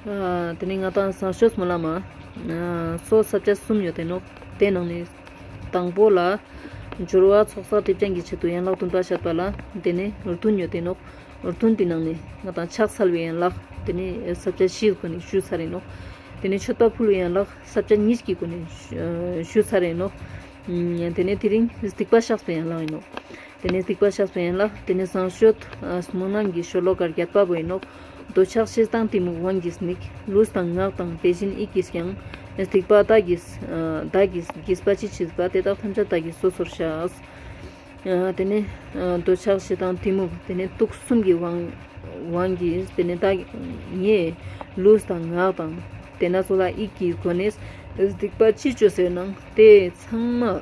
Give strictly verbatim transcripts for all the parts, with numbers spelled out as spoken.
ཨ་དེ་ནེ་ང་དང་བཟང་སྤྱོད་སྨོན་ལམ་མ་ཨ་སོ་ས་བཅད་གསུམ་ཡོད་དེ་ནོག། དེ་ནང་ནེ་དང་པོ་ལ་སྦྱོར་བ་ཚོགས་བསགས་སྒྲིབ་སྦྱང་གི་ཆེད་དུ་ཡན་ལག་བདུན་པ་བཤད་པ་ལ། དེ་ནེ་བདུན་ཡོད་དེ་ནོག། བདུན་དེ་ནང་ནེ་ང་དང་ཕྱག་འཚལ་བའི་ཡན་ལག་དེ་ནེ་ས་བཅད་བཞིའི་སྒོ་ནེ་ཞུས་ཚར་ཡིན་ནོག། དེ་ནེ་མཆོད་པ་ཕུལ་བའི་ཡན་ལག་ས་བཅད་གཉིས་ཀྱི་སྒོ་ནེ་ཞུས་ཚར་ཡིན་ནོག། དེ་ནེ་དེ་རིང་སྡིག་པ་བཤགས་པའི་ཡན་ལག་ཡིན་ནོག། དེ་ནེ་སྡིག་པ་བཤགས་པའི་ཡན་ལག་དེ་ནེ་བཟང་སྤྱོད་ཨ་སྨོན་ལམ་གྱི་ཤོ་ལོ་ཀ་བརྒྱད་པ་བོ་ཡིན་ནོག། འདོད་ཆགས་ཞེ་སྡང་གཏི་མུག་དབང་གིས་དམིགས། ལུས་དང་ངག་དང་དེ་བཞིན་ཡིད་ཀྱིས་ཀྱང་། སྡིག་པ་བདག་གིས་ཨ་བདག་གིས་བགྱིས་པ་ཅི་མཆིས་པ། དེ་དག་ཐམས་ཅད་བདག་གིས་སོ་སོར་བཤགས། ཨ་དེ་ནེ་ཨ་འདོད་ཆགས་ཞེ་སྡང་གཏི་མུག་དེ་ནེ་དུག་གསུམ་གྱི་དབང་དབང་གིས་དེ་ནེ་བདག་ངའི་ལུས་དང་ངག་དང་དེ་ན་ཚོ་ལ་ཡིད་ཀྱི་སྒོ་ནེ་སྡིག་པ་ཅི་བཅོས་ཟེར་ནའང་དེ་ཚང་མ་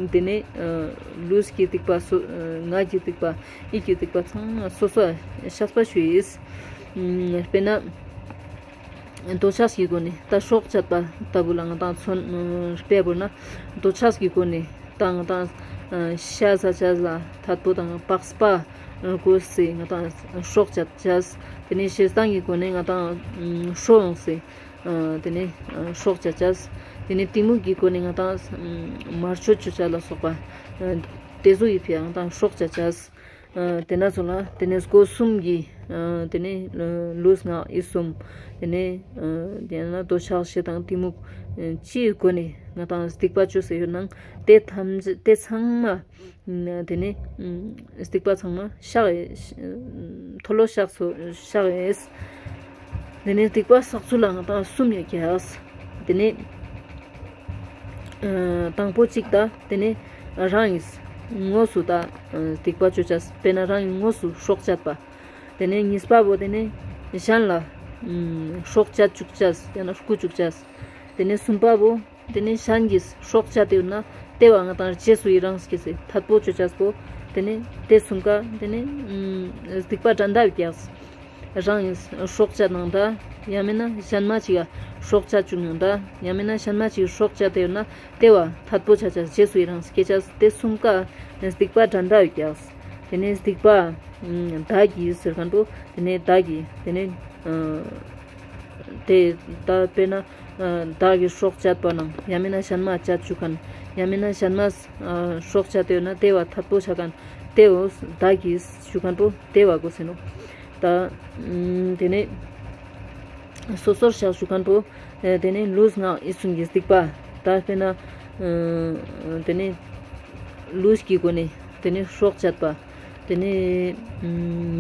དེ་ནེ་ཨ་ལུས་ཀྱི་སྡིག་པ་སོ་ཨ་ངག་གི་སྡིག་པ་ཡིད་ཀྱི་སྡིག་པ་ཚང་མ་སོ་སོ་བཤགས་པ་ཞུ་ཡིས། ཨ་དཔེར་ན་འདོད་ཆགས་ཀྱི་སྒོ་ནེ་ད་སྲོག་གཅད་པ་ལྟ་བུ་ལ་ང་དང་མཚོན་ཨ་དཔེ་བོར་ན་འདོད་ཆགས་ཀྱི་སྒོ་ནེ་ད་ང་དང་ཨ་ཤ་ཟ་ཅེས་ལ་ཐད་པོ་དང་པགས་པ་ཨ་གོས་སེ་ང་དང་སྲོག་གཅད་ཅེས། དེ་ནེ་ཞེ་སྡང་གི་སྒོ་ནེ་ང་དང་ཨ་ཁྲོ་ཡོང་སེ་ཨ་དེ་ནེ་ཨ་སྲོག་གཅད་ཅེས། དེ་ནེ་གཏི་མུག་གི་སྒོ་ནེ་ང་དང་ཨ་དམར་མཆོད་བཅོ་ཅེས་ལ་སོགས་པ་ཨ་དེ་ཚོ་ཡི་ཕི་ཡ་ང་དང་སྲོག་གཅད་ཅེས། ཨ་དེ་ན་ཚོ་ལ་དེ་ནེ་སྒོ་གསུམ་གྱི་ཨ་དེ་ནེ་ལུས་ངག་ཡིད་གསུམ་དེ་ནེ་ཨ་དེ་ན་འདོད་ཆགས་ཞེ་སྡང་གཏི་མུག་ཨ་ཅིའི་སྒོ་ནེ་ང་དང་སྡིག་པ་བཅོས་ཡོད་ནའང་དེ་ཐམས་ཅད་དེ་ཚང་མ་ཨ་དེ་ནེ་ཨ་སྡིག་པ་ཚང་མ་བཤགས་ཡེ་མཐོལ་ལོ་བཤགས་སོ་བཤགས་ཡེས། དེ་ནེ་སྡིག་པ་བསགས་ཚུལ་ལ་ང་དང་གསུམ་ཡོད་ཀྱག། དེ་ནེ་ཨ་དང་པོ་གཅིག་ད་དེ་ནེ་རང་གི་དངོས་སུ་ད་ཨ་སྡིག་པ་བཅོ་ཅེས་དཔེར་ན་རང་གི་དངོས་སུ་སྲོག་གཅད་པ། དེ་ནེ་གཉིས་པ་བོ་དེ་ནེ་གཞན་ལ་ཨ་སྲོག་གཅད་བཅུག་ཅེས་ཡང་ན་རྐུ་བཅུག་ཅེས། དེ་ནེ་གསུམ་པ་བོ་དེ་ནེ་གཞན་གྱིས་སྲོག་གཅད་དེ་ཡོད་ན་དེ་བོ་ང་དང་རྗེས་སུ་ཡི་རང་སྐྱེས་སེ་ཐད་པོ་བཅོ་ཅེས་པོ། དེ་ནེ་དེ་གསུམ་ཀ་དེ་ནེ་ཨ་སྡིག་པ་འདྲ་འདྲ་ཡོད་ཀྱག། རང་གི་སྲོག་གཅད་ནའང་ད་ཡང་མེན་ན་གཞན་མ་ཅིག་ག་སྲོག་གཅད་བཅུག་ནའང་ད་ཡང་མེན་ན་གཞན་མ་ཅིག་སྲོག་གཅད་དེ་ཡོད་ན་དེ་བོ་ཐད་པོ་བཅོ་ཅེས་རྗེས་སུ་ཡི་རང་སྐྱེ་ཅེས། དེ་གསུམ་ཀ་སྡིག་པ་འདྲ་འདྲ་ཡོད་ཀྱག། དེ་ནེ་སྡིག་པ་ཨ་བདག་གིས་ཟེར་ཁན་པོ་དེ་ནེ་བདག་གིས་དེ་ནེ་ཨ་དེ་ད་དཔེར་ན་ཨ་བདག་གིས་སྲོག་གཅད་པ་ནང་ཡང་མེན་ན་གཞན་མ་གཅད་བཅུག་ཁན་ཡང་མེན་ན་གཞན་མ་ཨ་སྲོག་གཅད་དེ་ཡོད་ན་དེ་བོ་ཐད་པོ་ཆ་ཁན་དེ་བོ་བདག་གིས་ཞུ་ཁན་པོ་དེ་བོ་གོ་ཟེར་ནོག། ད་ཨ་དེ་ནེ་སོ་སོར་བཤགས་ཞུ་ཁན་པོ་ཨ་དེ་ནེ་ལུས་ངག་ཡིད་གསུམ་གྱི་སྡིག་པ། ད་དཔེར་ན་ཨ་དེ་ནེ་ལུས་ཀྱི་སྒོ་ནེ་དེ་ནེ་སྲོག་གཅད་པ། དེ་ནེ་ཨ་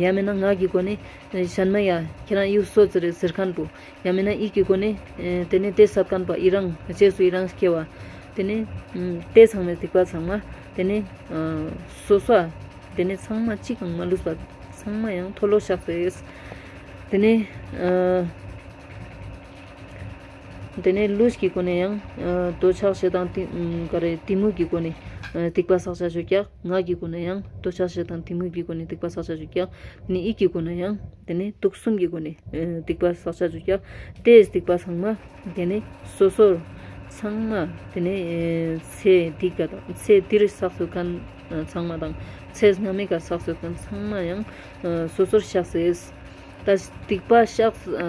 ཡང་མེན་ན་ངག་གི་སྒོ་ནེ་གཞན་མ་ཡ་ཁྱེད་རང་ཡུལ་སོ་ཟེར་ཟེར་ཁན་པོ། ཡང་མེན་ན་ཡིད་ཀྱི་སྒོ་ནེ་ཨ་དེ་ནེ་དེ་བསད་ཁན་པོ་ཡི་རང་རྗེས་སུ་ཡི་རང་སྐྱེ་བ། དེ་ནེ་ཨ་དེ་ཚང་མའི་སྡིག་པ་ཚང་མ་དེ་ནེ་ཨ་སོ་སོ་དེ་ནེ་ཚང་མ་གཅིག་ཀྱང་མ་ལུས་པ་ཚང་མ་ཡང་མཐོལ་ལོ་བཤགས་ཏེ། དེ་ནེ་ཨ་དེ་ནེ་ལུས་ཀྱི་སྒོ་ནེ་ཡང་ཨ་འདོད་ཆགས་ཞེ་སྡང་གཏི་ཨ་ག་རེ་གཏི་མུག་གི་སྒོ་ནེ་ཨ་སྡིག་པ་བསགས་བྱ་ཞུ་ཀྱག། ངག་གི་སྒོ་ནེ་ཡང་འདོད་ཆགས་ཞེ་སྡང་གཏི་མུག་གི་སྒོ་ནེ་སྡིག་པ་བསགས་བྱ་ཞུ་ཀྱག། དེ་ནེ་ཡིད་ཀྱི་སྒོ་ནེ་ཡང་དེ་ནེ་དུག་གསུམ་གྱི་སྒོ་ནེ་ཨ་སྡིག་པ་བསགས་བྱ་ཞུ་ཀྱག། དེ་སྡིག་པ་ཚང་མ་དེ་ནེ་སོ་སོར་ཚང་མ་དེ་ནེ་ཨ་ཚེ་འདི་ཀ་དང་ཚེ་འདིར་བསགས་སོ་ཁན་ཚང་མ་དང་ཚེ་སྔ་མའི་ཀ་བསགས་སོ་ཁན་ཚང་མ་ཡང་ཨ་སོ་སོར་བཤགས་ཟེར། ད་སྡིག་པ་བཤགས་ཨ་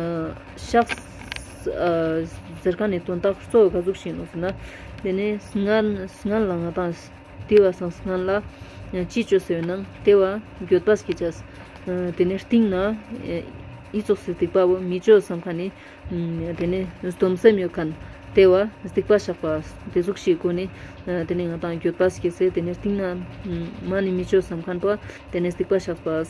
བཤགས་ཨ་ཟེར་ཁན་ནི་དོན་དག་གཙོ་བོ་ག་ཟུག་ཞིག་ནོག་ཟེར་ན། དེ་ནེ་སྔན་སྔན་ལ་ང་དང་དེ་བ་སང་སྔན་ལ་ཅི་བཅོས་ཟེར་ན་དེ་བོ་འགྱོད་པ་སྐྱེ་ཅེས། དེ་ནེ་སྟིང་ནེ་ཨི་ཙོགས་སི་སྡིག་པ་བོ་མི་བཅོ་བསམ་ཁན་ནི་དེ་ནེ་སྡོམ་སེམས་ཡོད་ཁན་དེ་བོ་སྡིག་པ་བཤགས་པ། དེ་ཟུག་ཞིག་སྒོ་ནེ་དེ་ནེ་ང་དང་འགྱོད་པ་སྐྱེ་ཟེར། དེ་ནེ་སྟིང་ནེ་མ་ནེ་མི་བཅོ་བསམ་ཁན་པོ་དེ་ནེ་སྡིག་པ་བཤགས་པ།